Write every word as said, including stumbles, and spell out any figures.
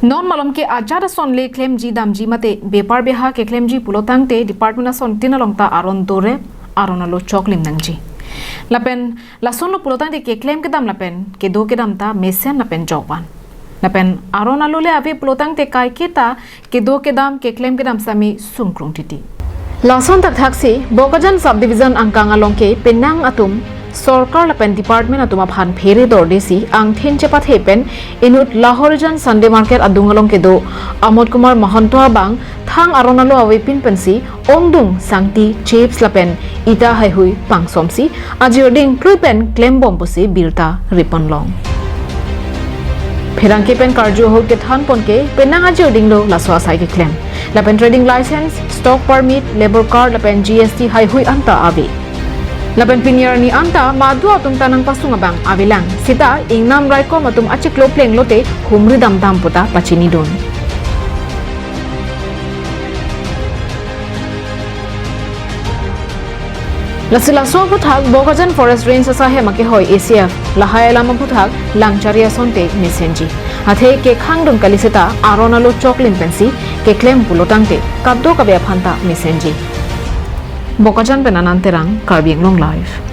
Non malom ke ajat ason le klemji damji mate bepar beha keklemji pulotangte department asontin along ta aron dorep, aron alo choklim nangji. Lapen lasonlo pulotangte keklem kedam lapen kedo kedam ta mesen lapen jokvan. Lapen aron alo le ave pulotangte kaiketa kedo kedam keklem kedam sami sungkrung titi. Lason thakthaksi Bokajan subdivision angkang along ke penang atum sorkar lapen department atum aphan phere dordesi angthin chepathe pen inut Lahorijan Sunday Market adung along kedo Amod Kumar Mahanta abang thang aron alo avepin pensi ongdung, sangti, chips lapen ita haihui pangsomsi ajirding plui pen klembom pusi birta ripon long. Pherangke pen karju ahut kethan pon ke penang ajirding lo laso asai keklem. Lapen trading license, stock permit, labour card lapen G S T haihui anta ave. Lapen pini arni anta madu atum ta nangpasung abang avelang. Sita ingnam raikom atum achiklo pleng lote humri damdam puta pachinidun. Lasi laso aphuthak Bokajan Forest Range asahem akehoi A C F lahai alam aphuthak langchari asonte mesenji. Athe kekhangdun kali seta aron alo choklim pensi keklem pulotangte kadokave aphanta mesenji. Bokajan pen Anand Terang, Karbi Anglong Live.